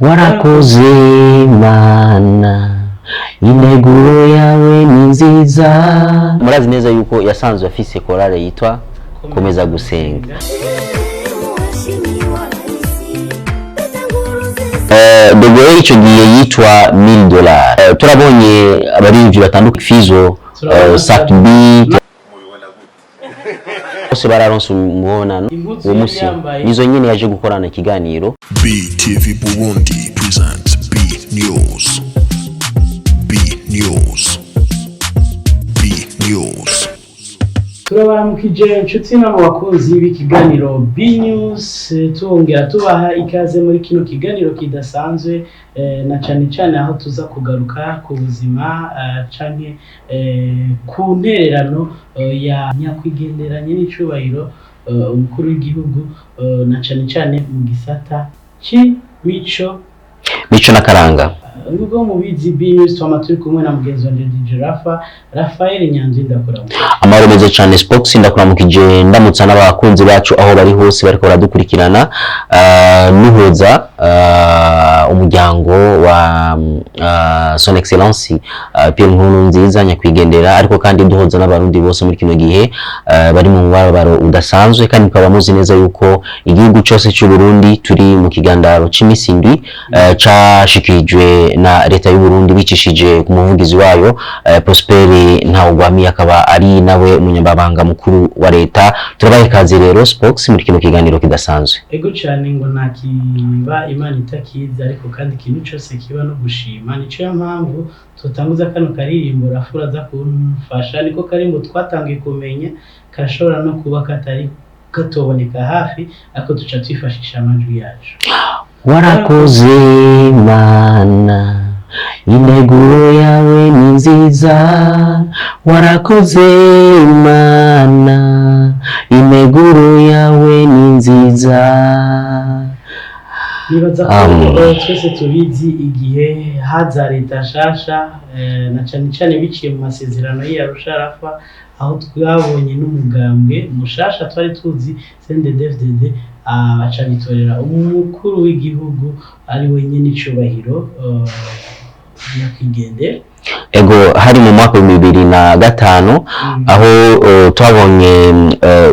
Warakoze Mana, integuro yawe ni nziza. Murazi neza yuko yasanzwe afise korale yitwa Komeza Gusenga. Dogo icyo gihe yitwa $1000. Turabonye abaririmbyi batandukanye, Fizo, Sat B, bose bararonse umubonano Impuzu uwo yari munsi. yambaye. Nizo nyene yaje gukorana ikiganiro. BTV Burundi presents B News. B News. B News. Turabaramukije inshuti n'abo bakunzi b'ikiganiro B News, tubongera tubaha ikaze muri kino kiganiro kidasanzwe, na cane cane aho tuza kugaruka ku buzima canke ku ntererano ya nyakwigenderanye n'icubahiro umukuru w'igihugu, na cane cane mu gisata c'imico mico n'akaranga. Nubwo mubizi, B News twama turi kumwe na mugenzi wanje DJ Rafa Rafael Nyanzwi. Ndakora Amahoro meza cyane, Spox. Ndakuramukije, ndamutsa n'abakunzi bacu aho bari hose bariko baradukurikirana, nuhuza umuryango wa Son Excellence Pierre Nkurunziza nyakwigendera, ariko kandi duhuza n'Abarundi bose muri kino gihe bari mu mubabaro udasanzwe. Kandi mukaba muzi neza yuko igihugu cyose cy'u Burundi turi mu kigandaro c'imisi 7 cashikirijwe na leta y'u Burundi bicishije ku muvugizi wayo, Prosper Ntawugwami, akaba ari nawe umunyamabanga mukuru wa leta. Turabaha ikaze rero, Spox, muri kino kiganiro kidasanzwe. Ego cyane, ngo nta kiba Imana itakizi, ariko kandi ikintu cyose kiba no gushima. Nico yo mpamvu tutanguza kano karirimbo. Rafura aza kumfasha, niko karimbo twatangiye kumenya, karashobora no kuba katari katoboneka hafi, ariko duca twifashisha amajwi yacu. Warakoze Mana, integuro yawe ni nziza. Warakoze Mana, integuro yawe ni nziza. Nibaza ko twese tubizi, igihe haza leta nshasha, na cane cane biciye mu masezerano y'Arusha, Rafa, aho twabonye n'umugambwe mushasha twari tuzi, CNDD-FDD, baca bitorera umukuru w'igihugu ari we nyene icubahiro nyakwigendera. Ego, hari mu mwaka wa 2005, aho twabonye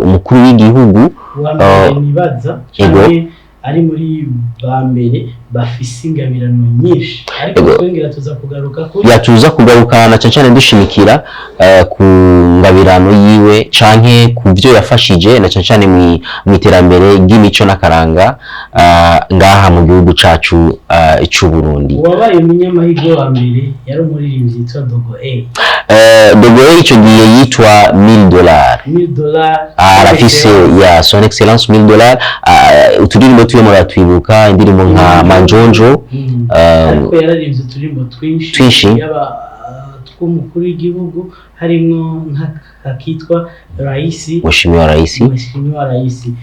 umukuru w'igihugu Uwa mbere nibaza ego. canke ari muri ba mbere bafise ingabirano nyinshi, ariko twongera tuza kugaruka kuri yatuza kugarukana cyane cyane dushimikira ku ngabirano yiwe canke ku byo yafashije na cyane cyane mu iterambere ry'imico n'akaranga ngaha mu gihugu cacu c'u Burundi. Uwabaye umunyamahirwe wa mbere yari umuririmbyi yitwa Dogo A. Dogo A ico gihe yitwa $1000. $1000. Arafise ya Son Excellence $1000, uturirimbo turimo muratwibuka, indirimbo nka Manjonjo. Ariko yararirimbye uturirimbo twinshi, Twinshi. yaba tw'umukuru w'igihugu, harimwo nk'akitwa Raisi. Mheshimiwa Raisi. Mheshimiwa Raisi.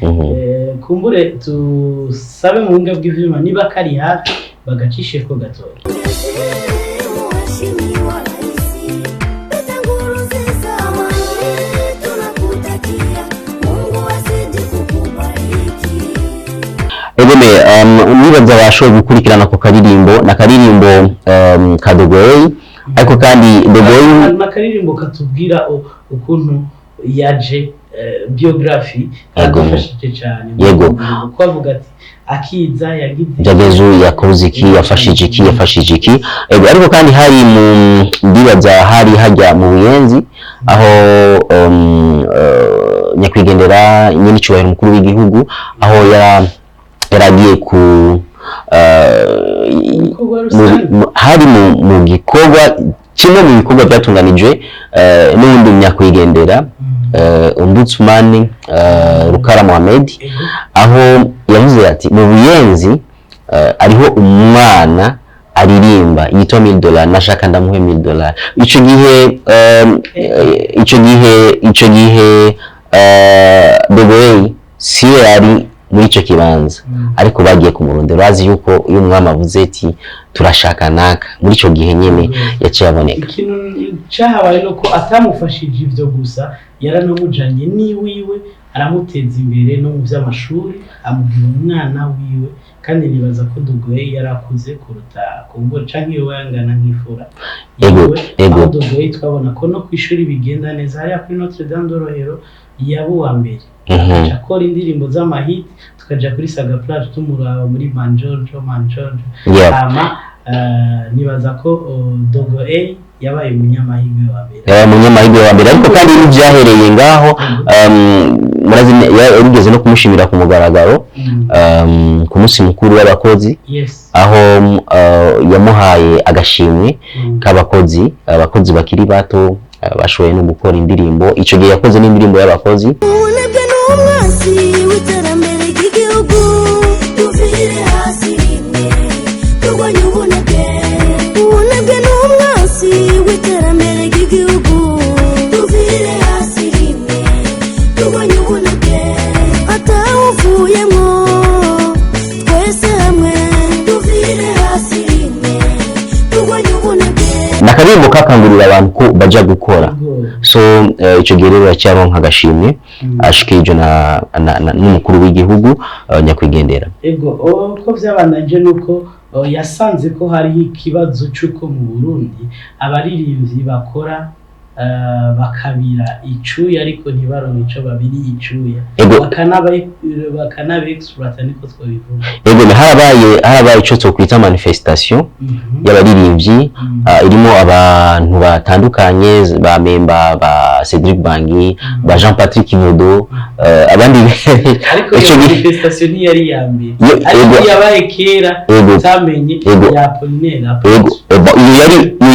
Kumbure tusabe mu buhinga bw'ivyuma niba kari hafi bagacisheko gatoya. Mheshimiwa Raisi Pierre Nkurunziza, amani tunakutakia, Mungu azidi kukubariki. Egome, nibaza bashoboye gukurikirana ako karirimbo na karirimbo ka Dogoyi, ariko kandi Dogoyi N'akaririmbo katubwira ukuntu yaje, biographie, kadufashije cyane. Kuko avuga ati akiza yagize Byagezu yakoze iki, yafashije iki, yafashije iki. Ego, ariko kandi hari mu, ndibaza hari hajya mu Buyenzi, aho nyakwigendera nyene icyubahiro umukuru w'igihugu, aho yaragiye ku Ibikorwa rusange. Hari mu gikorwa kimwe mu bikorwa byatunganijwe n'uwundi nyakwigendera, Ombudsman Rukara Mohamed, aho yavuze ati mu Buyenzi ariho umwana aririmba yitwa $1000, nashaka ndamuhe $1000. Ico gihe ico gihe Dogoyi siyo yari muri ico kibanza, ariko bagiye kumurondera. Bazi yuko iyo umwami avuze ati turashaka naka, muri ico gihe nyene yaciye aboneka. Ikintu cyahabaye nuko atamufashije ivyo gusa, yaranamujanye n'iwiwe, aramuteza imbere no mu vy'amashuri, amubwira umwana wiwe. Kandi nibaza ko Dogo A yarakuze kuruta kumbura canke yoba yangana nk'ifura Ego, yiwe. ego. Aho Dogo A twabona ko no kw'ishuri bigenda neza, hariya kuri Notre Dame de Rohero yaba uwa mbere, akaca akora indirimbo z'amahit, tukaja kuri Saga Plage tumuraba muri Manjonjo Manjonjo. Hama nibaza ko Dogo A yabaye umunyamahirwe wa mbere. Umunyamahirwe wa mbere, ariko kandi n'ibyahereye ngaho, murazi yarigeze no kumushimira ku mugaragaro ku munsi mukuru w'abakozi, aho yamuhaye agashimwe k'abakozi, abakozi bakiri bato bashoboye no gukora indirimbo. Icyo gihe yakoze n'indirimbo y'abakozi. Ubunebwe ni umwansi w'iterambere ry'igihugu. Tuvire hasi rimwe turwanye ubunebwe. Ubunebwe ni umwansi w'iterambere ry'igihugu. Tuvire hasi rimwe turwanye ubunebwe. Atawuvuyemo, twese hamwe tuvire hasi rimwe turwanye ubunebwe. Ni akaririmbo kakangurira abantu ko baja gukora. So icyo gihe rero yacyaronka agashimwe ashikirijwe na n'umukuru w'igihugu, nyakwigendera. Ego, uko byabandanyije nuko yasanze ko hariho ikibazo cy'uko mu Burundi abaririmbyi bakora bakabira icuya ariko ntibaronke ico babiriye icuya, bakanaba exploiter, niko twabivuga. Ego, harabaye ico twokwita manifestation y'abaririmbyi, irimo abantu batandukanye, ba Memba, ba Cedric Bangi, ba Jean Patrick Vodo, abandi. Ariko Ico iyo gihe manifestation ntiyari iya mbere, ariko yabaye kera, utamenye ya Apollinaire. Ego, iyo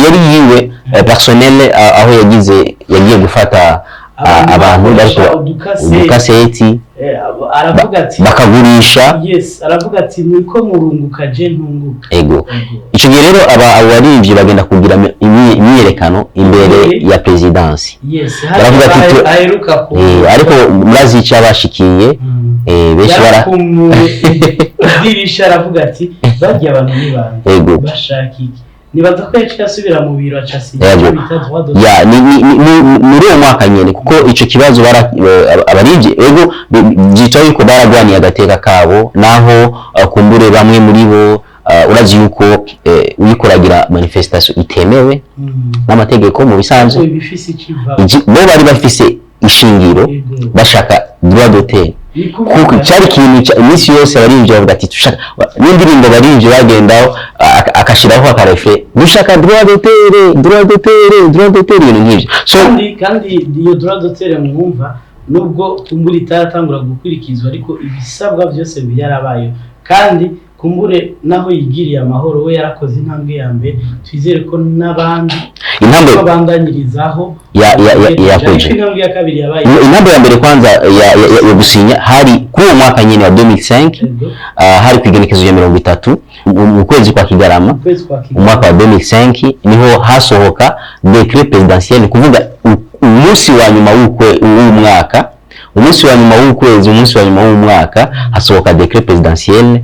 yari yiwe personnel, aho yagiye gufata abantu bakoresha bariko udukaseti. Udukaseti. Aravuga ati bakagurisha. Yes, aravuga ati niko murunguka, je ntunguka. Ego. Ico gihe rero abo baririmbyi bagenda kugira imyiyerekano imbere ya présidence. Baravuga ati aheruka ku Ariko murazi icyo abashikiye, benshi bara Yarakumbuye idirisha, aravuga ati bagiye abantu ni bande, bashaka iki? Nibaza ko yaciye asubira mu biro, aca asinya icyo bita droit de Ya, ni muri uwo mwaka nyene, kuko ico kibazo abarivyi, ego, byitwa yuko baragwaniye agateka kabo, naho kumbure bamwe muri bo, urazi yuko uriko uragira manifestation itemewe n'amategeko mu bisanzwe. Ariko ibifise ikiva Bo bari bafise ishingiro, bashaka droit d'auteur, Ni kuko kuvuga cyari ikintu iminsi yose abaririmbyi bavuga ati dushaka n'indirimbo. Abaririmbyi bagendaho akashiraho akarefe: dushaka droit d'auteur, droit d'auteur, droit d'auteur, ibintu nk'ivyo. So kandi iyo droit d'auteur mwumva, nubwo kumbura itaratangura gukurikizwa, ariko ibisabwa byose byarabayeho. Kandi kumbure naho yigiriye amahoro, we yarakoze intambwe ya mbere, twizere ko n'abandi Intambwe babandanyirizaho. Yakoze. Ariko intambwe ya kabiri yabaye Intambwe ya mbere kwanza ya gusinya hari kuri uwo mwaka nyene wa 2005, hari ku igenekezo rya 30 mu kwezi kwa Kigarama, ukwezi kwa Kigarama. Umwaka wa 2005 niho hasohoka décret présidentiel, ni kuvuga umunsi wa nyuma w'umwaka, umunsi wa nyuma w'ukwezi, umunsi wa nyuma w'umwaka, hasohoka décret présidentiel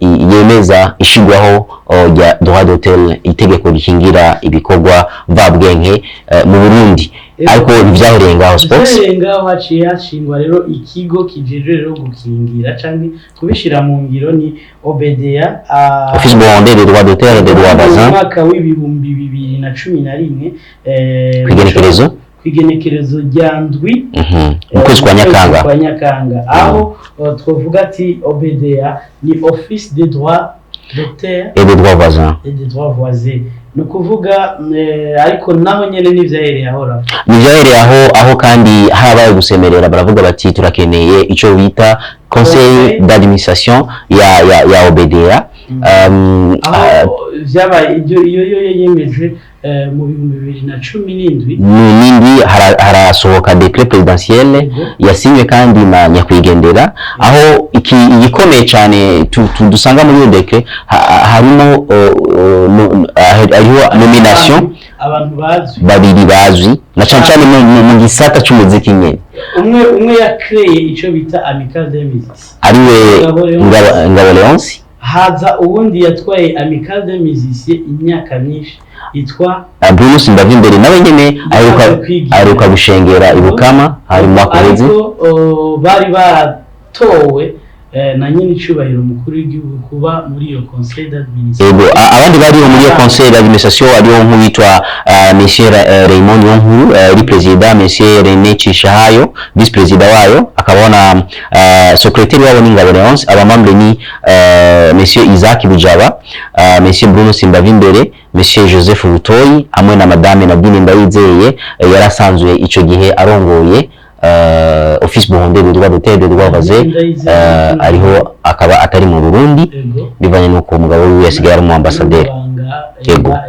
yemeza ishigwaho rya droit d'auteur, itegeko rikingira ibikorwa mvabwenge mu Burundi. Ariko ntibyahereye ngaho, sports. Vyahereye ngaho, haciye hashingwa rero ikigo kijejwe rero gukingira canke kubishira mu ngiro, ni OBDA, Office burundais des droits d'auteur et des droits mu voisins. mwaka w'2011, Kw'igenekerezo kw'igenekerezo rya 7, Mu kwezi kwa mu kwezi Nyakanga. kwa Nyakanga, aho twovuga ati OBDA ni Office des droits d'auteur et des droits voisins. et des droits voisins, ni ukuvuga ariko naho nyene ntivyahereye aho ra Ntibyahereye aho, kandi harabaye gusemerera, baravuga bati turakeneye icyo bita conseil Conseil. d'administration ya OBDA. Aho vyabaye ibyo, iyo yo yemejwe mu 2017. N'indi harasohoka décret présidentiel yasinywe kandi na nyakwigendera, aho igikomeye cyane dusanga muri iyo décret harimo hariho nomination abantu bazwi, babiri bazwi na cyane cyane mu gisata cy'umuziki nyene. Umwe yakreye ico bita Amicale des Musiciens, ariwe Ngabo Leonce. Ngabo Leonce. Haza uwundi yatwaye Amicale des Musiciens imyaka myinshi yitwa Bruno Simbavimbere, nawe nyene aheruka Yamaze kwigira. aheruka gushengera ibukama hari mu mwaka uheze. Ariko bari baratowe. na nyene icubahiro umukuru w'igihugu kuba muri iyo conseil d'administration. Ego, abandi bariho muri iyo conseil d'administration hariho nk'uwitwa Monsieur Raymond Niyonkuru, uri président, Monsieur René Cishahayo, vice président wayo, akabaho na secrétaire wabo ni Ngabo Leonce. Aba membres ni Monsieur Isaac Bujaba, Monsieur Bruno Simbavimbere, Monsieur Joseph Butoyi hamwe na Madame Nadine Ndayizeye, yari asanzwe ico gihe arongoye Office Burundais de droit d'auteur, de droit voisin. Ndayizeye. Ariho akaba atari mu Burundi bivanye n'uko umugabo wiwe yasigaye ari umu ambassadeur. N'amabanga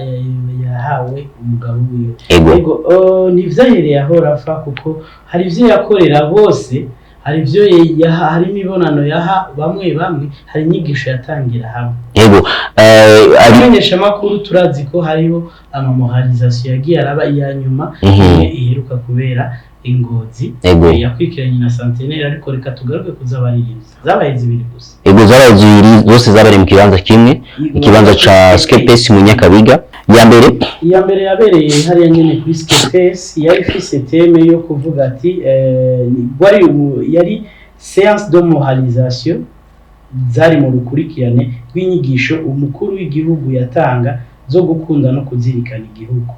yahawe umugabo wiwe. Ego. Ego, ntivyahereye aho rafa, kuko hari ivyo yakorera bose, hari ivyo yaha, hari imibonano yaha bamwe bamwe, hari inyigisho yatangira hamwe. Ego, Amenyeshamakuru turazi ko hariho ama moralisation yagiye araba. Iya nyuma imwe iheruka kubera i Ngozi, yakurikiranye na centenaire. Ariko reka tugaruke kuzabaririmbyi, zabaye zibiri gusa. Ego, zabaye zibiri, zose zabereye mu kibanza kimwe, ikibanza ca Skepes mu Nyakabiga. Ya mbere? Iya mbere yabereye hariya nyene kuri Skepes, yari ifise thème yo kuvuga ati yari séance de moralisation zari mu rukurikirane rw'inyigisho umukuru w'igihugu yatanga zo gukunda no kuzirikana igihugu.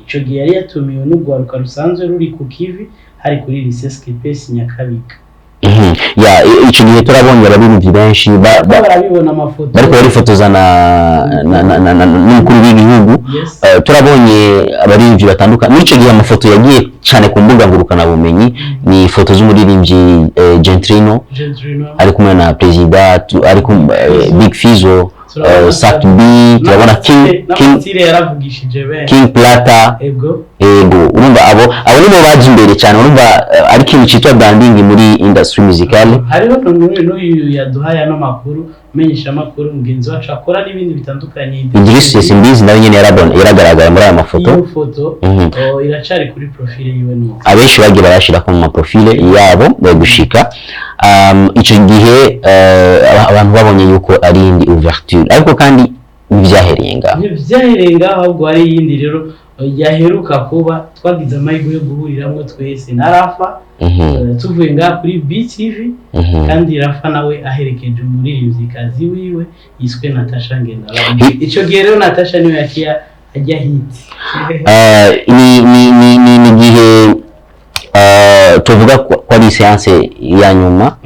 Ico gihe yari yatumiwe n'urwaruka rusanzwe ruri ku kivi, hari kuri lycée Skepes Nyakabiga. Ya, ico gihe turabonye abaririmbyi benshi barabibona amafoto. Bariko barifotoza na n'umukuru w'igihugu. Turabonye abaririmbyi batandukanye muri ico gihe. Amafoto yagiye cyane ku mbuga ngurukanabumenyi ni ifoto z'umuririmbyi Gentrino Gentrino. ari kumwe na perezida, ari kumwe Big Fizzo, Sat B, turabona King N'amatire yaravugishije benshi. King Plata. Ego, urumva abo nibo baje imbere cyane. Urumva ari ikintu cyitwa branding muri industry musicale. Hariho n'uyu yaduhaye ano makuru, umenyesha amakuru mugenzi wacu akora n'ibindi bitandukanye. Idris Simbizi nawe nyene yaragaragaye muri aya mafoto. Iyo foto oh, iracari kuri profile yiwe nuko. Abenshi bagiye barashirako mu ma profile yabo gushika ico gihe abantu babonye yuko ari indi ouverture, ariko kandi ntibyahereye ngaho. Ntibyahereye ngaho, ahubwo hari iyindi rero yaheruka kuba, twagize amahirwe yo guhuriramwo twese na Rafa, tuvuye ngaha kuri BTV, kandi Rafa nawe aherekeje umuririmvyikazi wiwe yiswe Natasha Ngendabana. Ico gihe rero Natasha niwe yaciye ajya hit. Ni gihe tuvuga ko ari séance ya nyuma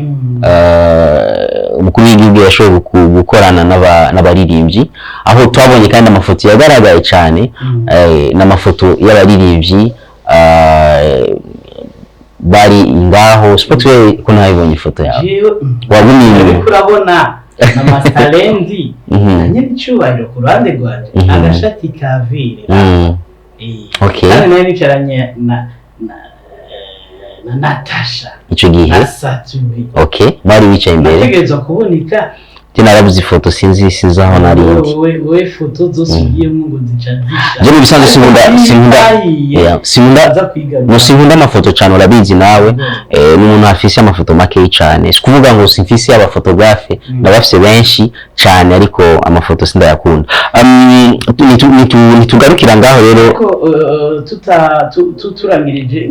umukuru w'igihugu yashoboye gukorana n'abaririmbyi, aho twabonye kandi amafoto yagaragaye cyane, n'amafoto y'abaririmbyi bari ngaho. Sport, we ko ntabibonye ifoto yawe? Jewe Wagumye inyuma. Ariko urabona na Masterland na nyiricyubahiro ku ruhande rwanje, agashati ka vere. Kandi nari nicaranye na Natasha Ico gihe na Satubi. Okay, bari bicaye imbere. Nategerezwa kuboneka. Je narabuze ifoto, sinzi aho narindi. Wewe foto zose ugiyemo ngo zica zisha. Je mu bisanzwe sinkunda yeah, sinkunda aza kwigarura. No, sinkunda amafoto cyane, urabizi nawe. N'umuntu afise amafoto makeyi cyane. Si kuvuga ngo simfise aba photographe, ndabafise benshi cyane, ariko amafoto sindayakunda. Nitugarukira ngaho rero. Ariko tuta turangirije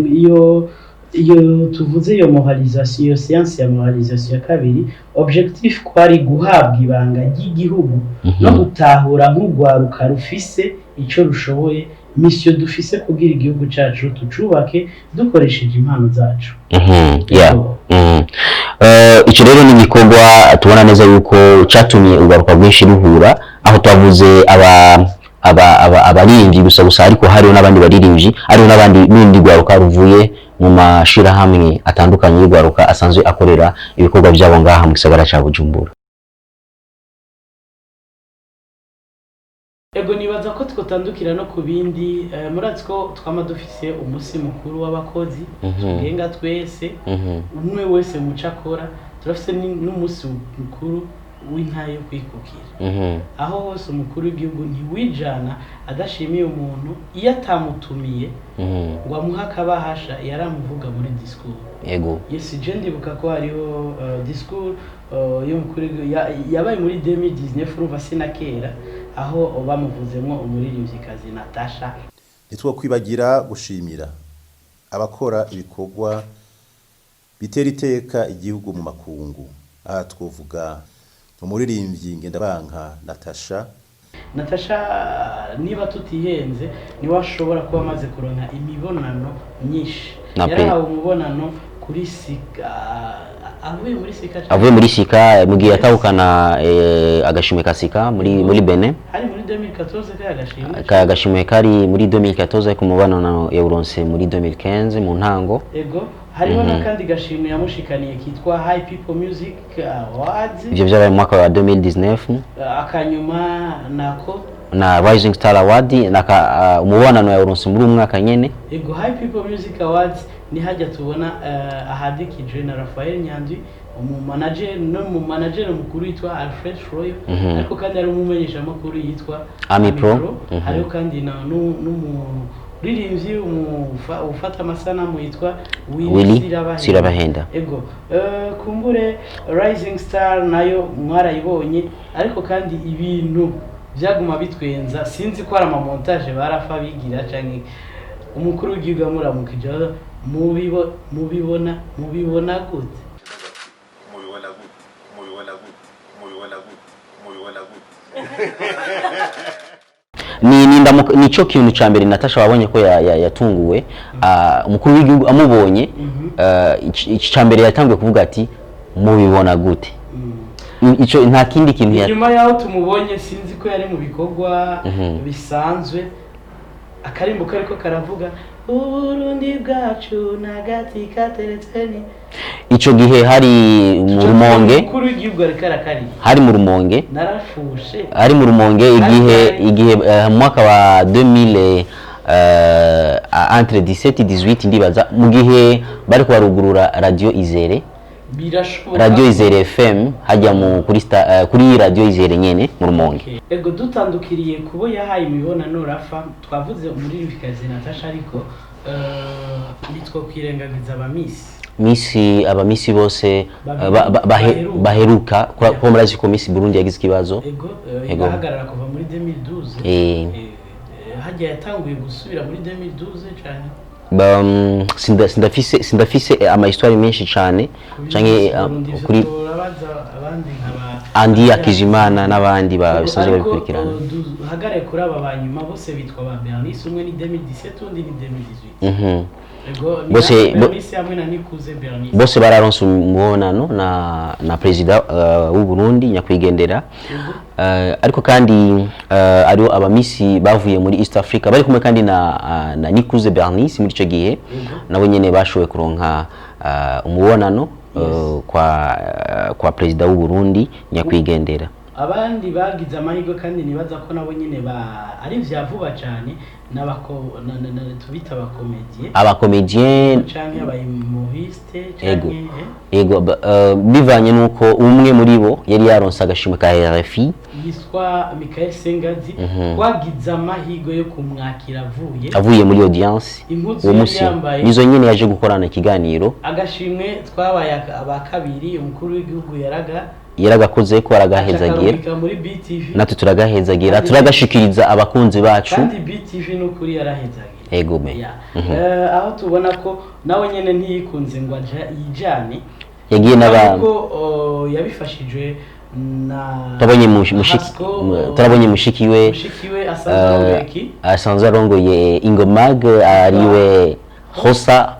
iyo tuvuze iyo moralisation, iyo séance ya moralisation ya kabiri, objectif kwari guhabwa ibanga ry'igihugu no gutahura nk'urwaruka rufise ico rushoboye, mission dufise kugira igihugu cacu tucubake dukoresheje impano zacu. Yeah. Ico rero ni igikorwa tubona neza yuko catumye urwaruka rwinshi ruhura, aho twavuze aba aba aba abaririmbyi gusa, ariko hariho n'abandi baririmbyi, hariho n'abandi n'urundi rwaruka ruvuye mu mashirahamwe atandukanye y'urwaruka asanzwe akorera ibikorwa byabo ngaha mu gisagara ca Bujumbura. Ego, nibaza ko twotandukira no ku bindi. Murazi ko twama dufise umunsi mukuru w'abakozi tugenga twese, umwe wese muco akora. Turafise n'umunsi mukuru w'intara yo kwikukira, aho hose umukuru w'igihugu ntiwijana adashimiye umuntu. Iyo atamutumiye ngo amuhe akabahasha, yaramuvuga muri discours. Yes, je ndibuka ko hariho discours y'umukuru w'igihugu yabaye muri 2019, urumva si na kera, aho bamuvuzemwo umuririmvyikazi Natasha. Ntitwokwibagira gushimira abakora ibikorwa bitera iteka igihugu mu makungu. Aha twovuga umuririmbyi Ngendabanka Natasha. Natasha, niba tutihenze, niwe ashobora kuba amaze kuronka imibonano myinshi. Na pe. Yarahawe umubonano kuri Sika, avuye muri Sika Avuye muri Sika mu gihe yatahukana agashimwe ka Sika muri Benin. Hari muri 2014 kaya gashimwe. Ka gashimwe kari muri 2014, ariko umubonano yawuronse muri 2015 mu ntango. Ego, hariho n'akandi gashimwe yamushikaniye kitwa High People Music Awards. Ivyo vyabaye mu mwaka wa 2019. Akanyuma nako Na Rising Star Award naka umubonano yawuronse muri uwo mwaka nyene. Ego, High People Music Awards ni hajya tubona ahadikijwe na Rafael Nyandwi, umu manager, no mu manager mukuru yitwa Alfred Froyo, ariko kandi hari umumenyeshamakuru yitwa Ami Pro. Hariho kandi na n'umuririmbyi ufata amasanamu yitwa Willy Sirabahenda. Sirabahenda. Ego, kumbure Rising Star nayo mwarayibonye, ariko kandi ibintu byaguma bitwenza, sinzi ko ari amamontage barafa bigira canke umukuru w'igihugu amuramukije, mubibona gute? Mubibona gute? Mubibona gute? Mubibona gute? Mubibona gute? Nico kintu ca mbere Natasha wabonye ko yatunguwe umukuru w'igihugu amubonye, ico ca mbere yatanguye kuvuga ati: "Mubibona gute?" Ico nta kindi kintu ya Inyuma y'aho tumubonye, sinzi ko yari mu bikorwa bisanzwe, akarimbo kariko karavuga "Uburundi bwacu n'agati kateretse ni" Ico gihe hari mu Rumonge. Umukuru w'igihugu ariko arakariye. Hari mu Rumonge. Narafushe. Hari mu Rumonge igihe Hari- igihe mu mwaka wa 2000, entre 17 18 ndibaza, mu gihe bari kubarugurura Radio Izere. Birashoboka. Radio Izere FM hajya mu kuri kuri Radio Izere nyene mu Rumonge. Okay. Ego, dutandukiriye kubo yahaye imibonano Rafa, twavuze umuririmvikazi Natasha, ariko nitwo kwirengagiza abamisi. Misi, abamisi bose Babiri baheruka ko murazi ko Miss Burundi yagize ikibazo. Ego, Ego. igahagarara kuva muri 2012. Hajya yatanguye gusubira muri 2012 cyane. Sindafise ama histoire menshi cyane canke kuri turabaza abandi nkaba Andi Akizimana n'abandi babisanzwe Ariko, babikurikirana. Duhagarare kuri aba banyuma, bose bitwa ba Bernice, umwe ni 2017, undi ni 2018. Ego, ni Bernice hamwe na Nikuze Bernice. Bose bararonse umubonano na perezida w'u Burundi nyakwigendera. Ariko kandi ariho abamisi bavuye muri East Africa bari kumwe kandi na Nikuze Bernice muri ico gihe, nabo nyene bashoboye kuronka umubonano kwa perezida w'u Burundi nyakwigendera. Abandi bagize amahirwe kandi nibaza ko nabo nyine ba ari vya vuba cyane n'abako tubita abacomédien. Abacomédien. Canke abayumoriste. Ego. Canke Yego, bivanye nuko umwe muri bo yari yaronse agashimwe ka RFI. Yitwa Michael Sengazi, twagize amahirwe yo kumwakira avuye avuye muri audience. Impuzu Uwo yari musi yambaye. Nizo nyene yaje gukorana ikiganiro. Agashimwe twabaye aba kabiri, umukuru w'igihugu yaraga Yaragakoze ko aragahezagira. Akarungika muri BTV. Natwe turagahezagira, turagashikiriza abakunzi bacu. Kandi BTV n'ukuri yarahezagira. Ego me. Ya. Aho tubona ko nawe nyene ntiyikunze ngo aja yijane. Yagiye n'abantu. Ariko yabifashijwe na Turabonye mushiki Hasco, turabonye mushiki we. Mushiki we asanzwe arongoye ki? Asanzwe arongoye Ingomag, ariwe Hosa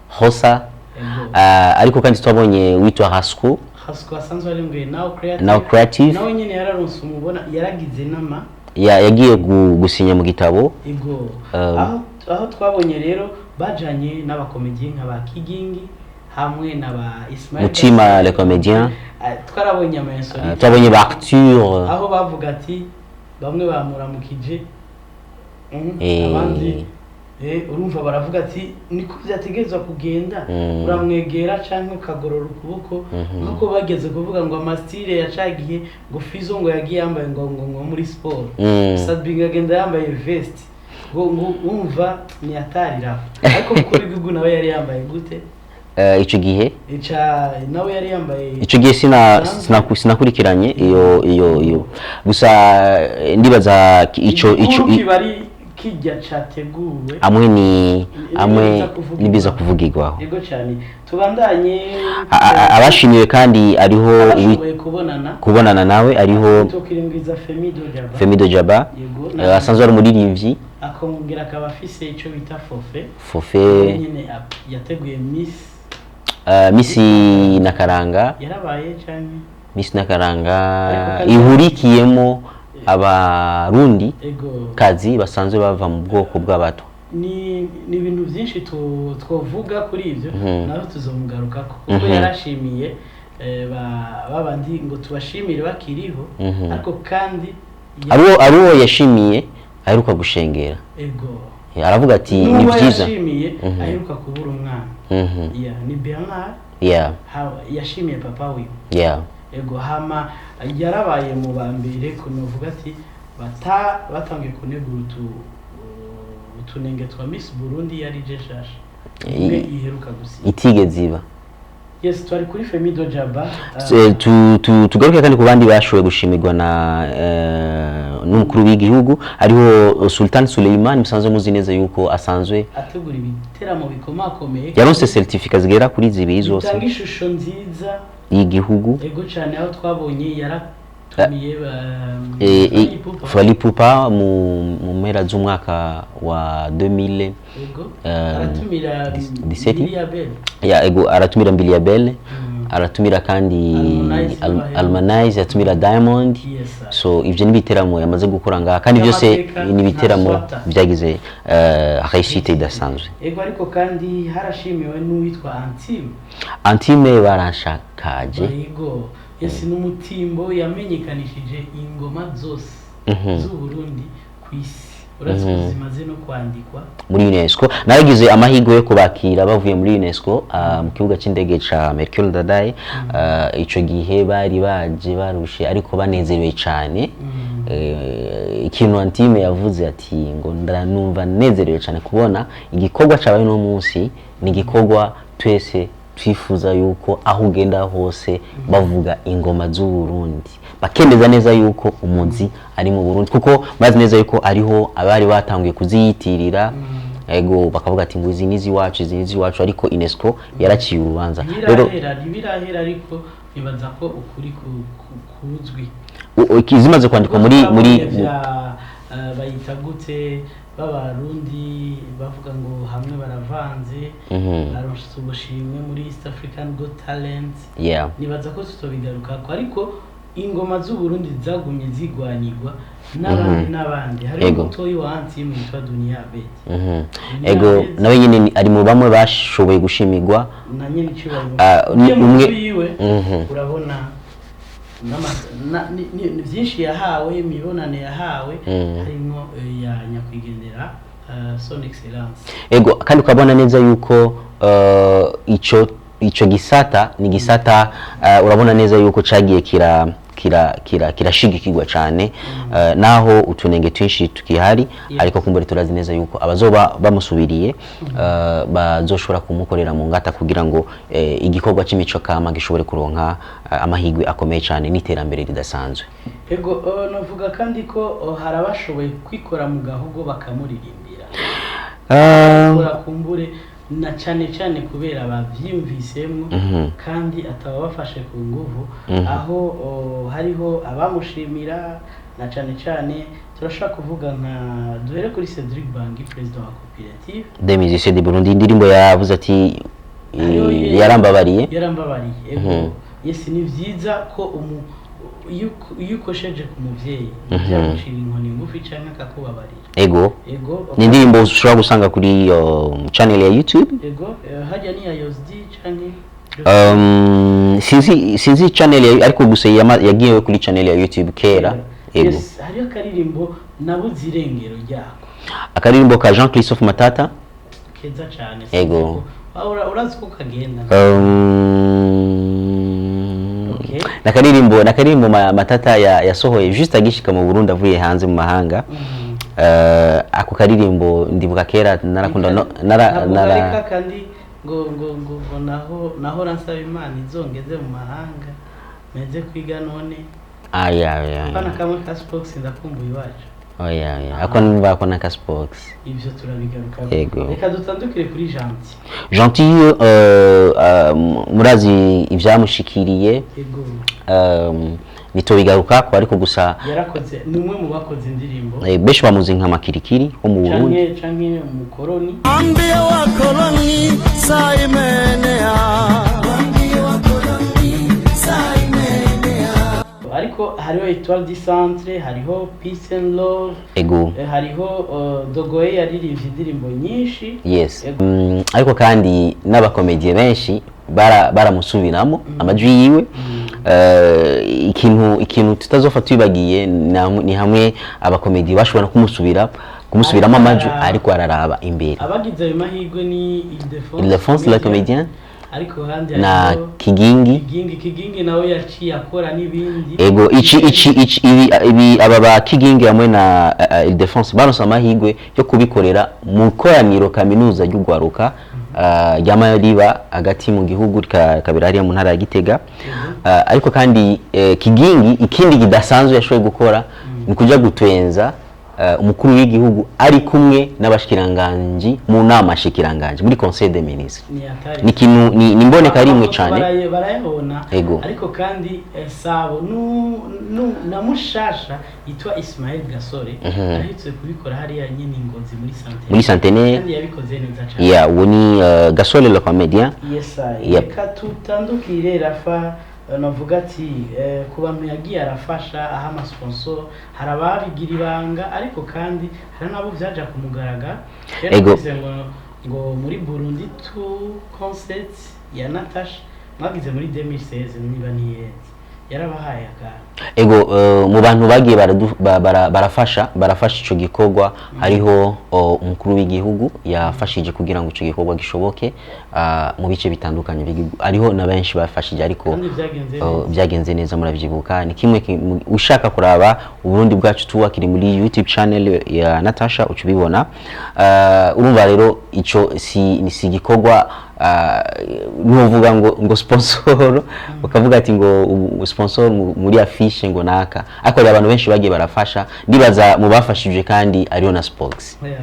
Hosa. Ego. Ariko kandi twabonye witwa Hasco. Hasco asanzwe arongoye Now Creative. Now Creative. Nawe nyene yararonse umubona, yaragize inama. Yagiye gusinya mu gitabo. Ego. Aho twabonye rero bajanye n'abacomédien nka ba Kigingi hamwe na ba Ismail Mutima Gasore. le comédien. Twarabonye ama insolite. Twabonye ba Arthur. Aho bavuga ati bamwe bamuramukije, abandi urumva baravuga ati niko byategerezwa kugenda, uramwegera canke ukagorora ukuboko, nkuko bageze kuvuga ngo amastyle yacagiye, ngo Fizo ngo yagiye yambaye ngo muri siporo, Sabinga agenda yambaye vest, ngo wumva ni atarira, ariko mukuru w'igihugu nawe yari yambaye gute? Ico gihe Ica nawe yari yambaye ico gihe sinakurikiranye iyo gusa ndibaza ico Igikuru kiba ari Kijya categuwe Amwe ni amwe nibiza kuvugirwaho. Nibiza kuvugirwaho. Yego cyane, tubandanye. Abashimiwe kandi ariho Abashoboye kubonana kubonana nawe ariho Tukiringwiza Femido Jaba. Femido Jaba. Yego. Asanzwe ari umuririmbyi. Akongera akaba afise ico bita forfait. Forfait. Nyene yateguye Miss Miss Nakaranga. Yarabaye canke Miss Nakaranga Ariko kandi- ihurikiyemo Abarundi ego kazi basanzwe bava mu bwoko bw'Abatwa. Ni ibintu byinshi twovuga kuri ibyo, nawe tuzomugarukako kuko yarashimiye babandi ngo tubashimire bakiriho, ariko kandi Ari uwo yashimiye aheruka gushengera. Ego. Aravuga ati ni N'uwo byiza. yashimiye aheruka kubura umwana. Yeah, ni Bernard. Yashimiye papa wiwe. Ego, hama yarabaye mu ba mbere kunovuga ati batangiye kunegura utunenge twa Miss Burundi yari je shasha imwe iheruka gusinya Itigeze iba. Yes, twari kuri Femido Jaba. Tugaruke kandi ku bandi bashoboye gushimirwa na n'umukuru w'igihugu, hariho Sultan Suleiman, musanzwe muzi neza yuko asanzwe ategura ibiteramo bikomakomeye. Yaronse certificat zigera kuri zibiri zose bitanga ishusho nziza y'igihugu. Ego cyane, aho twabonye yaratumiye Fally Ipupa. Fally Ipupa mu mpera z'umwaka wa 2000. Ego, aratumira 17. Mbilia Bel. Ya, ego, aratumira Mbilia Bel, aratumira kandi Harmonize. Harmonize, aratumira Diamond. Yes, sir. So ivyo ni ibiteramo yamaze gukora ngaha kandi byose By'amateka ni ibiteramo nka Swata. byagize réussite idasanzwe. Ego, ariko kandi harashimiwe n'uwitwa Antime. Antime baranshakaje. Ego, yes, n'umutimbo yamenyekanishije ingoma zose z'u Burundi ku isi, uretse ko zimaze no kwandikwa muri UNESCO. Naragize amahirwe yo kubakira bavuye muri UNESCO mu kibuga cy'indege ca Melchior Ndadaye. Ico gihe bari baje barushe ariko banezerewe cyane. Ikintu Antime yavuze ati ngo ndanumva nezerewe cyane kubona igikorwa cabaye uno munsi, ni igikorwa twese twifuza yuko aho ugenda hose bavuga ingoma z'u Burundi, bakemeza neza yuko umuzi ari mu Burundi, kuko bazi neza yuko ariho abari batanguye kuziyitirira. Ego, bakavuga ati ngo izi ni iwacu, izi ni iwacu, ariko UNESCO yaraciye urubanza rero. Ntibirahera, ariko nibaza ko ukuri kuzwi. Zimaze kwandikwa muri Twabonye vya, bayita gute, b'Abarundi bavuga ngo hamwe baravanze, baronse ubushimwe muri East African Got Talent. Nibaza ko tutobigarukako, ariko ingoma z'u Burundi zagumye zigwanirwa n'abandi n'abandi. Hariho umutoyi wa Antime witwa Dunia Abedi. Ego, nawe nyine ari mu bamwe bashoboye gushimirwa. Na nyene icyubahiro Ah, ni ugiye mu umwe- nzu yiwe, urabona ni byinshi yahawe, imibonano yahawe, harimo ya nyakwigendera Son Excellence. Ego, kandi ukabona neza yuko ico gisata ni gisata, urabona neza yuko cagiye kira kira kira kirashigikirwa cyane, naho utunenge twinshi tukihari, ariko kumbure turazi neza yuko abazoba bamusubiriye bazoshobora kumukorera mu ngata kugira ngo igikorwa c'imico kama gishobore kuronka amahigwe akomeye cyane n'iterambere ridasanzwe. Ego, navuga kandi ko hari abashoboye kwikora mu gahogo bakamuririmbira, gukora kumbure na cyane cyane kubera bavyiyumvisemo kandi ataba bafashe ku nguvu, aho hariho abamushimira na cyane cyane turashobora kuvuga nka, duhere kuri Cedric Bangi, perezida wa koperative des musiciens de Burundi, indirimbo yavuze ati Hariho yarambabariye. Yarambabariye, ego. Yes, ni byiza ko iyo ukosheje ku muvyeyi byagucira inkoni ngufi canke akakubabarira. Ego. Ego. Ni indirimbo ushobora gusanga kuri channel ya YouTube. Ego, harya ni ya Yozdi canke Sinzi channel ya, ariko gusa yagiye kuri channel ya YouTube kera, ego. Yes, hariho akaririmbo nabuze irengero ryako. Akaririmbo ka Jean Christophe Matata. Keza cane. Ego. Urazi ko kagenda. Okay. Nakaririmbo Matata yasohoye juste agishika mu Burundi avuye hanze mu mahanga. Ako karirimbo ndibuka kera narakunda no, nara, Ntabwo nara, kari kakandi ngo naho ransaba Imana izongeze mu mahanga meze kwiga none. Aya, aya, Pana aya. kamwe ka Spox, ndakumbuye iwacu. Oya, oya, ako numva ko na Spox. Ivyo turabigarukako. Yego. Reka dutandukire kuri Gentil. Gentil, murazi ivyamushikiriye. Yego. Nitobigarukako, ariko gusa Yarakoze, ni umwe mu bakoze indirimbo benshi bamuzi nka Makirikiri wo mu Burundi. Canke umukoroni. Ambie wakoloni saa imenea, Ambie wakoloni saa imenea. Ariko hariho Etoile du Centre, hariho Peace and Love. Ego. Hariho Dogoye, yaririmbye indirimbo nyinshi. Yes. Ego. Ariko kandi n'abakomediye benshi baramusubiramo amajwi yiwe. Ikintu tutazofa twibagiye ni hamwe abakomediye bashobora kumusubiramo amajwi ariko araraba imbere. Abagize ayo mahirwe ni Ildefonse. Ildefonse le comédien. Ariko kandi Na hariho Kigingi. Kigingi. Kigingi nawe yaciye akora n'ibindi. Ego, ici ici ici ibi aba ba Kigingi hamwe na Ildefonse baronse amahirwe yo kubikorera mu koraniro kaminuza ry'ugwaruka ryama riba hagati mu gihugu, kabera hariya mu ntara ya Gitega. Ariko kandi Kigingi, ikindi kidasanzwe yashoboye gukora ni kuja gutwenza umukuru w'igihugu ari kumwe n'abashikiranganji mu nama shikiranganji, muri conseil des ministres. Ni atari Ni ikintu ni imboneka rimwe Amafoto cane. Barayabona. Ego. Ariko kandi sabo nu, na mushasha yitwa Ismael Gasore aherutse kubikora hariya nyine i Ngozi muri Centenaire. Muri Centenaire. Kandi yabikoze neza cane. Yeah, uwo ni Gasore le comédien. Yes, I. Yep. Reka tutandukire Rafa, navuga ati ku bantu yagiye arafasha aha amasponsor, hari ababigira ibanga, ariko kandi hari n'abo vyaja ku mugaragaro. Rero Ego. navuze ngo muri Burundi Tour concert ya Natasha mwagize muri 2016, niba ntihenze, yarabahaye akantu. Ego, mu bantu bagiye barafasha ico gikorwa hariho umukuru w'igihugu yafashije kugira ngo ico gikorwa gishoboke mu bice bitandukanye by'igihugu. Hariho na benshi bafashije, ariko Kandi vyagenze neza. Byagenze neza, muravyibuka. Ni kimwe ushaka kuraba Uburundi bwacu tuwa kiri muri YouTube channel ya Natasha, uca ubibona. Urumva rero ico si igikorwa nuvuga ngo sponsor, ukavuga ati ngo sponsor muri affiche ngo naka, ariko hari abantu benshi bagiye barafasha. Ndibaza mu bafashije kandi ariho na Spox. Oya,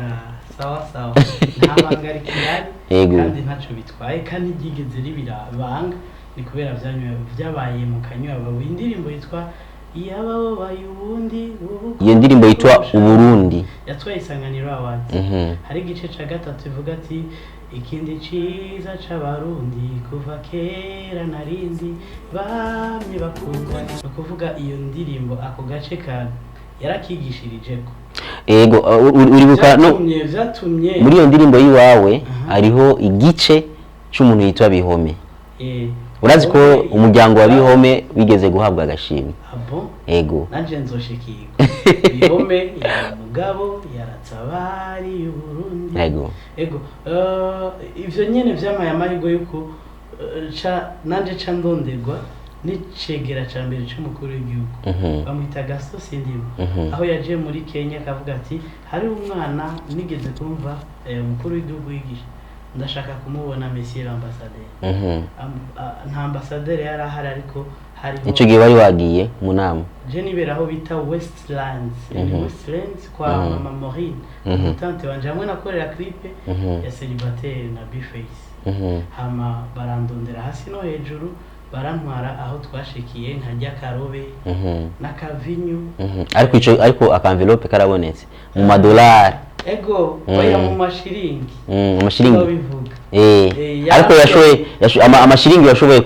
sawa sawa, nta banga rikihari. Yego. Kandi ntacyo bitwaye, kandi ryigeze ribira banga, ni kubera byabaye mu kanywa. Indirimbo yitwa Iyababaye ubundi. Iyo ndirimbo yitwa Uburundi. Yatwaye Isanganiro Awards. Hari igice ca gatatu ivuga ati: "Ikindi ciza c'Abarundi kuva kera narindi bamye bakundana." Ni ukuvuga iyo ndirimbo ako gace ka yarakigishirijeko. Ego, uribuka no Vyatumye muri iyo ndirimbo y'iwawe hariho igice c'umuntu yitwa Bihome. Urazi ko umuryango wa Bihome wigeze guhabwa agashimwe? Abo. Ego. Nanje nzoshikirwa. Bihome yari umugabo yaratabariye Uburundi. Ego. Ego, ivyo nyene vyamaye amahirwe yuko ca nanje ca ndonderwa n'icegera ca mbere c'umukuru w'igihugu, bamwita Gaston Sindimo, aho yaje muri Kenya akavuga ati: "Hari umwana nigeze kumva umukuru w'igihugu yigisha, ndashaka kumubona, monsieur l'ambassadeur." Nta ambassadeur yari ahari, ariko hariho Ico gihe wari wagiye mu nama? Je nibera aho bita Westlands, ni Westlands kwa mama Maureen, umutante wanje, hamwe nakorera clip ya Célibataire na Bface. Hama barandondera hasi no hejuru, barantwara aho twashikiye nkarya karobe n'akavinyu. Ariko aka envelope karabonetse mu madolari. Ego, oya, mu mashiringi. Amashiringi. Bivuga. Ariko yashoboye amashiringi yashoboye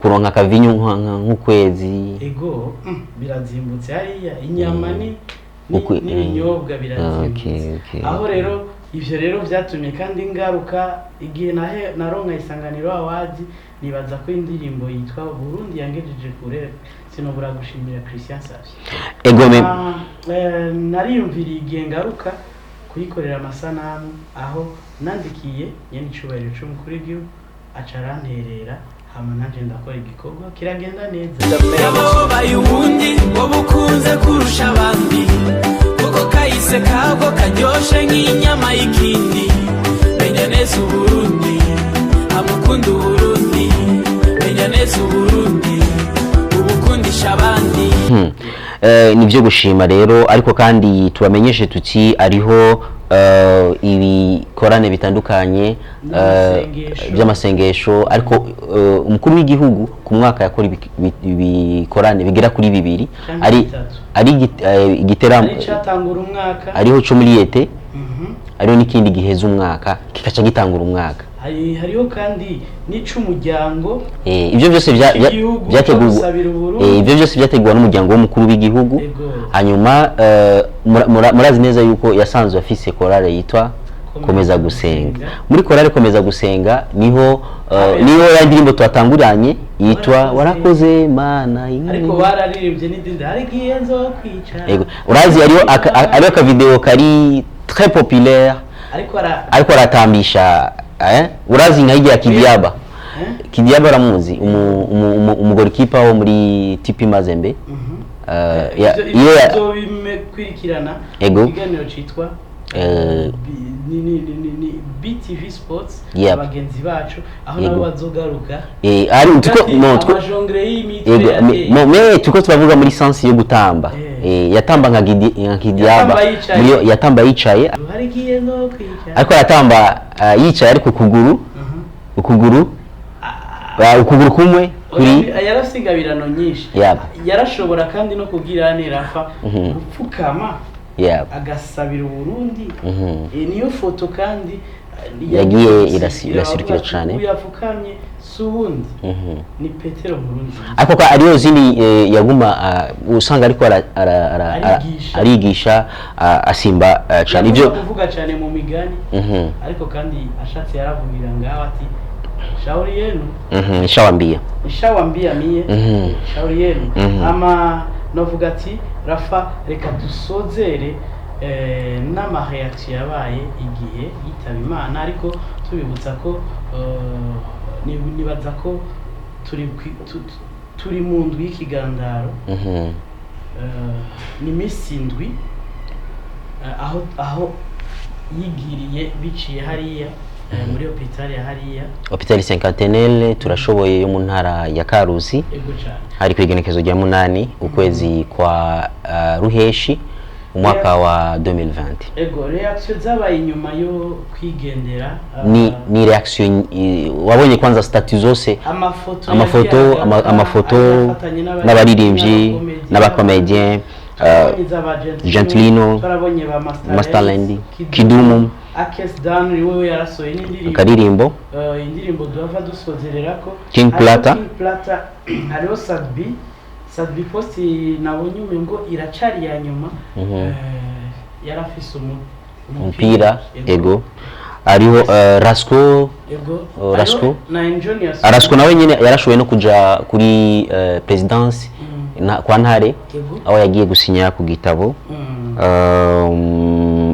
kuronka akavinyu nk'ukwezi. Ego, birazimbutse hariya, inyama ni n'ibinyobwa birazimbutse. Okay. Aho rero ivyo rero vyatumye kandi ingaruka igihe nahe naronka Isanganiro Award, nibaza ko indirimbo yitwa Burundi yangejeje kure. Sinobura gushimira Christian Savio. Ego me. Nariyumviriye igihe ngaruka kuyikorera amasanamu, aho nandikiye nyene icubahiro c'umukuru w'igihugu, aca aranterera, hama nanje ndakora igikorwa kiragenda neza. Yababaye ubundi wowe ukunze kurusha abandi, kuko kahise kabwo karyoshe nk'inyama y'ikindi. Menya neza Uburundi, amukunda Uburundi, menya neza Uburundi, ubukundisha abandi. Nivyo gushima rero, ariko kandi tubamenyeshe tuti ariho ibikorane bitandukanye N'amasengesho. by'amasengesho, ariko umukuru w'igihugu ku mwaka yakora ibikorane bigera kuri bibiri, Canke ari bitatu. ari igiteramo Ari icatangura umwaka. Ariho co muri été, ariho n'ikindi giheza umwaka kikaca gitangura umwaka. Hariho kandi n'ic'umuryango Ibyo byose cy'igihugu cyo byategurwa gusabira Uburundi. Ibyo byose byategurwa n'umuryango w'umukuru w'igihugu. Hanyuma murazi neza yuko yasanzwe afise korale yitwa Komeza Gusenga. Muri korale Komeza Gusenga niho niho ya ndirimbo twatanguranye yitwa Warakoze. Warakoze Mana. Ariko bararirimbye n'indindi, hari igihe nzokwicara. Yego, urazi hariho hariho akavideo kari très populaire. Ariko ara Ariko aratambisha, urazi nka hirya ya Kidiaba. Eh? Kidiaba uramuzi, umugolikipa wo muri TP Mazembe. Ivyo Iyo tuzobikurikirana Ego. ikiganiro citwa ni BTV Sports, abagenzi bacu aho nabo bazogaruka. Ari tuko Kandi no tuko amajongre y'imitwe Ego, yateye. Me tuko turavuga muri sens yo gutamba. Yatamba nka nka Kidiaba. Yatamba yicaye. Muri yatamba yicaye. Hari igihe nzokwicara. Ariko aratamba yicaye, ariko ukuguru ukuguru kumwe kuri Oya, yarafise ingabirano nyinshi. Yarashobora kandi no kubwira nerafa gupfukama agasabira Uburundi. Niyo foto kandi Yagiye yagiye irasirukira iravuga ati, cane. "Uyu yapfukamye si uwundi, ni Petero Nkurunziza." Ariko ko ariyo zindi yaguma usanga ariko Arigisha. arigisha, asimba cane Yakunda ivyo. kuvuga cane mu migani, ariko kandi ashatse yaravugira ngaho ati shauri yenu. Nishawambia. Nishawambia mie. Shauri yenu. Ama novuga ati Rafa, reka dusozere n'amareaction yabaye igihe yitaba Imana, ariko tubibutsa ko nibaza ko turi mu ndwi y'ikigandaro. Ni iminsi indwi aho yigiriye biciye hariya muri hôpital ya hariya. Hôpital Cinquantenaire turashoboye yo mu ntara ya Karusi. Ego cane. Hari ku igenekezo rya 8 ukwezi kwa ruheshi umwaka wa 2020. Ego, reaction zabaye inyuma yo kwigendera Ni reaction wabonye kwanza statut zose, amafoto, amafoto, yagiye amafoto afatanye n'abaririmbyi n'abakomedien, twarabonye za Gentilino, twarabonye ba Masterland, Masterland, Kidumu, Akes Dan wewe yarasohoye n'indirimbo, akaririmbo. Indirimbo duhava dusozererako. King Hariho Plata. King Plata, hariho Sadbi. Sadbi post nabonye umengo iracari ya nyuma. Yarafise Umupira, ego, hariho Rasco. Ego. Oh, Rasco. Hariho na Enjonia. Rasco nawe nyene yarashoboye no kuja kuri presidence kwa Ntare, aho yagiye gusinya ku gitabo.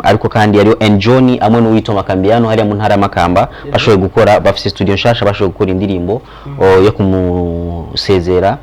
Ariko kandi hariho Enjoni amwe n'uwitwa Makambiano hariya mu ntara ya Makamba, bashoboye gukora, bafise studio nshasha, bashoboye gukora indirimbo yo kumusezera.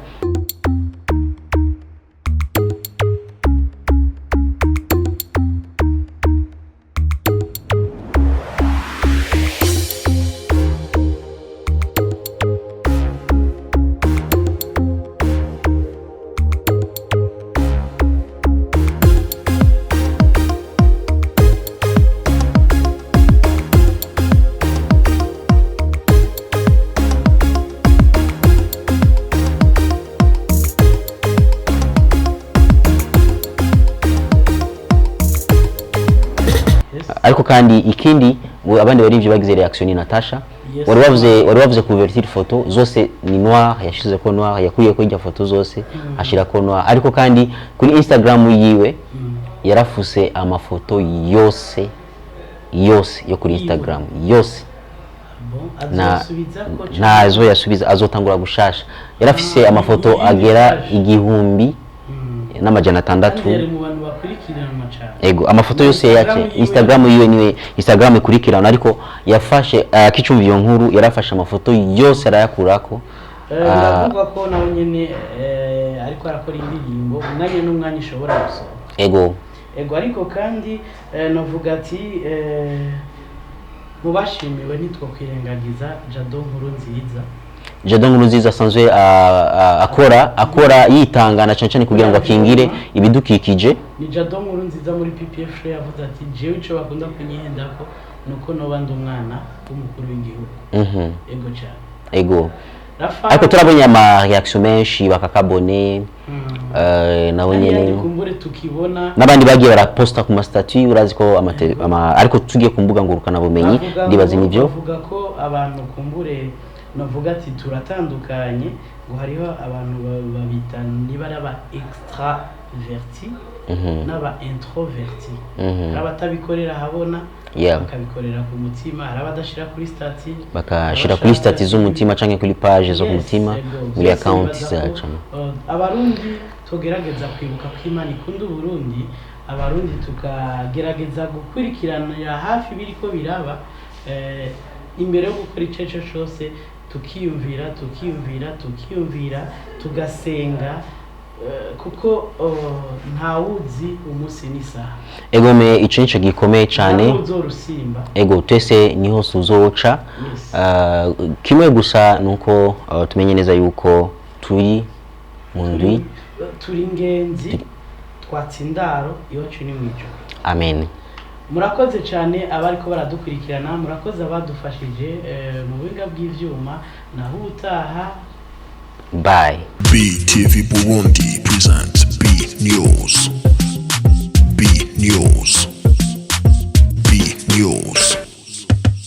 Ariko kandi ikindi abandi barivyo bagize reaction ni Natasha. Wari wavuze couverture photo zose ni noir, yashize ko noir, yakuye ko ijya photo zose ashira ko noir. Ariko kandi kuri Instagram yiwe yarafuse amafoto yose yose yo kuri Yiwe. Instagram yose. Bon, Na azosubiza ko ntazo yasubiza, azotangura gushasha. Yarafise amafoto iyindi agera page. igihumbi n'amajana atandatu. Kandi yari mu bantu bakurikiranwa cyane. Ego, amafoto yose Instagram yace yiwe- Instagram yiwe niwe Instagram ikurikirana, ariko yafashe akicumva iyo nkuru yarafashe amafoto yose arayakurako. Biravugwa ko nawe nyene ariko arakora indirimbo, umwanya n'umwanya ishobora gusohoka. Ego. Ego, ariko kandi novuga ati mu bashimiwe ntitwokwirengagiza Jado Nkuru Nziza. Jado Nkurunziza asanzwe akora yitangana cyane cyane kugira ngo akingire ibidukikije. Ni Jado Nkurunziza muri PPF show yavuze ati: "Jewe ico bakunda kunyihendako nuko noba ndi umwana w'umukuru w'igihugu." Ego cyane. Ego. Rafa. Ariko turabonye ama reaction menshi bakakabone nabo nyene nyene kumbure tukibona n'abandi bagiye baraposta ku ma statut. Urazi ko ariko tugiye ku mbuga ngurukana bumenyi, Bavuga ndibaza nivyo. Bavuga ko abantu kumbure navuga ati turatandukanye, ngo hariho abantu babita niba ari aba extraverti n'aba introverti. Hari abatabikorera ahabona, bakabikorera ku mutima. Hari abadashira kuri statut, bakashira kuri statut z'umutima canke kuri page zo ku Yes, mutima, ego. muri Vyose account nibaza ko, zacu. Abarundi tugerageza kwibuka ko Imana ikunda Uburundi. Abarundi tukagerageza gukurikiranira hafi biriko biraba. Imbere yo gukora icyo ari cyo cyose, tukiyumvira, tukiyumvira, tukiyumvira, tugasenga, kuko ntawuzi umunsi n'isaha. Egome, ico nico gikomeye cane. Ntawe uzorusimba. Ego, twese niho tuzoca. Kimwe gusa nuko tumenye neza yuko turi mu ndwi. Turi ingenzi, twatse indaro, iwacu ni mu ijuru. Amen. Murakoze cyane abariko baradukurikirana, murakoze abadufashije mu buhinga bw'ivyuma. Naho ubutaha. Bye. BTV Burundi presents B News.